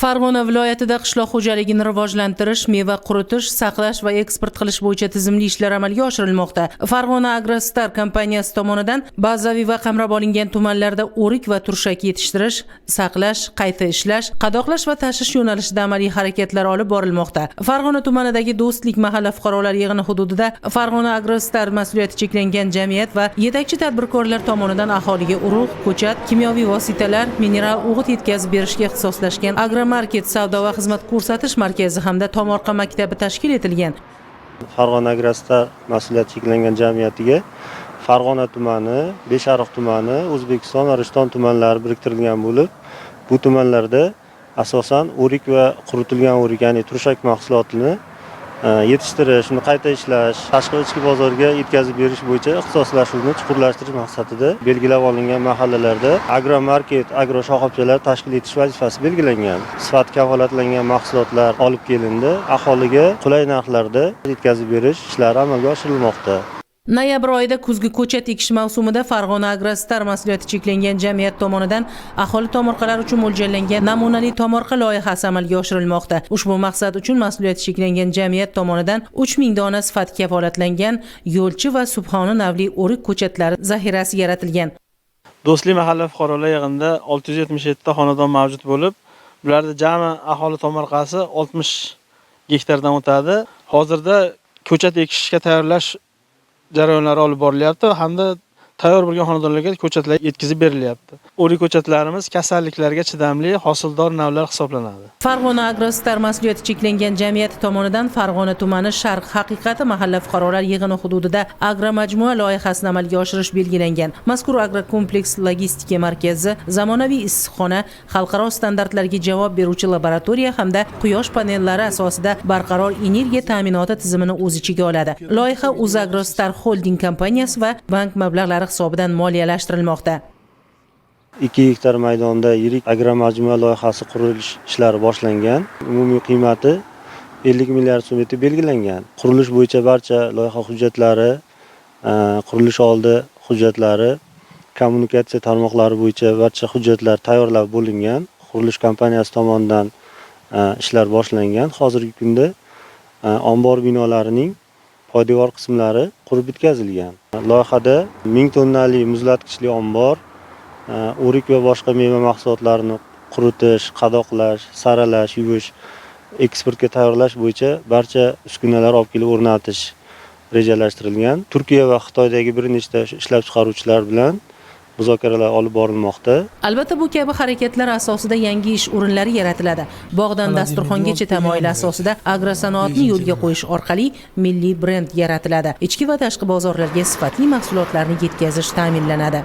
Farg'ona viloyatida qishloq xo'jaligini rivojlantirish, meva quritish, saqlash va eksport qilish bo'yicha tizimli ishlar amalga oshirilmoqda. Farg'ona Agrostar kompaniyasi tomonidan bazaviy va qamrab olingan tumanlarda o'rik va turshak yetishtirish, saqlash, qayta ishlash, qadoqlash va tashish yo'nalishida amaliy harakatlar olib borilmoqda. Farg'ona tumanidagi Do'stlik mahalla fuqarolar yig'ini hududida Farg'ona Agrostar mas'uliyati cheklangan jamiyat va yetakchi tadbirkorlar tomonidan aholiga urug', ko'chat, kimyoviy vositalar, mineral o'g'it yetkazib berishga ixtisoslashgan agromarket savdo va xizmat ko'rsatish markazi hamda tomorqa maktabi tashkil etilgan. Farg'ona Agrostar mas'uliyati cheklangan jamiyatiga Farg'ona tumani, Beshariq tumani, O'zbekiston va Rishton tumanlari biriktirilgan bo'lib, bu tumanlarda asosan o'rik va quritilgan o'rik, ya'ni turshak mahsulotini yetishtirish, uni qayta ishlash, tashqi va ichki bozorga yetkazib berish bo'yicha ixtisoslashuvni chuqurlashtirish maqsadida belgilab olingan mahallalarda agromarket, agro shoxobchalar tashkil etish vazifasi belgilangan. Sifati kafolatlangan mahsulotlar olib kelindi, aholiga qulay narxlarda yetkazib berish ishlari amalga oshirilmoqda. Noyabr oyida kuzgi ko'chat ekish mavsumida Farg'ona Agrostar mas'uliyati cheklangan jamiyat tomonidan aholi tomorqalari uchun mo'ljallangan namunali tomorqa loyihasi amalga oshirilmoqda. Ushbu maqsad uchun mas'uliyati cheklangan jamiyat tomonidan 3000 dona sifati kafolatlangan Yo'lchi va Subhoni navli o'rik ko'chatlari zaxirasi yaratilgan. Do'stlik mahalla fuqarolar yig'inida 677 ta xonadon mavjud bo'lib, bularda jami aholi tomorqasi 60 gektardan o'tadi. Hozirda ko'chat ekishga tayyorlash jarayonlari olib borilyapti hamda tayyor bo'lgan xonadonlarga ko'chatlar yetkazib berilyapti. O'rik ko'chatlarimiz kasalliklarga chidamli, hosildor navlar hisoblanadi. Farg'ona Agrostar mas'uliyati cheklangan jamiyati tomonidan Farg'ona tumani Sharq haqiqati mahalla fuqarolar yig'ini hududida agromajmua loyihasini amalga oshirish belgilangan. Mazkur agrokompleks logistika markazi, zamonaviy issiqxona, xalqaro standartlarga javob beruvchi laboratoriya hamda quyosh panellari asosida barqaror energiya ta'minoti tizimini o'z ichiga oladi. Loyiha UzAgrostar Holding kompaniyasi va bank mablag'lari hisobidan moliyalashtirilmoqda. 2 gektar maydonda yirik agromajmua loyihasi qurilish ishlari boshlangan. Umumiy qiymati 50 milliard so'm etib belgilangan. Qurilish bo'yicha barcha loyiha hujjatlari, qurilish oldi hujjatlari, kommunikatsiya tarmoqlari bo'yicha barcha hujjatlar tayyorlab bo'lingan. Qurilish kompaniyasi tomonidan ishlar boshlangan. Hozirgi kunda ombor binolarining poydevor qismlari qurib bitkazilgan. Loyihada 1000 tonnali muzlatgichli ombor, o'rik va boshqa meva mahsulotlarini quritish, qadoqlash, saralash, yuvish, eksportga tayyorlash bo'yicha barcha uskunalar olib kelib o'rnatish rejalashtirilgan. Turkiya va Xitoydagi bir nechta ishlab chiqaruvchilar bilan muzokaralar olib borilmoqda. Albatta, bu kabi harakatlar asosida yangi ish o'rinlari yaratiladi. Bog'dan dasturxongacha tamoyili asosida agrosanoatni yo'lga qo'yish orqali milliy brend yaratiladi. Ichki va tashqi bozorlarga sifatli mahsulotlarni yetkazish ta'minlanadi.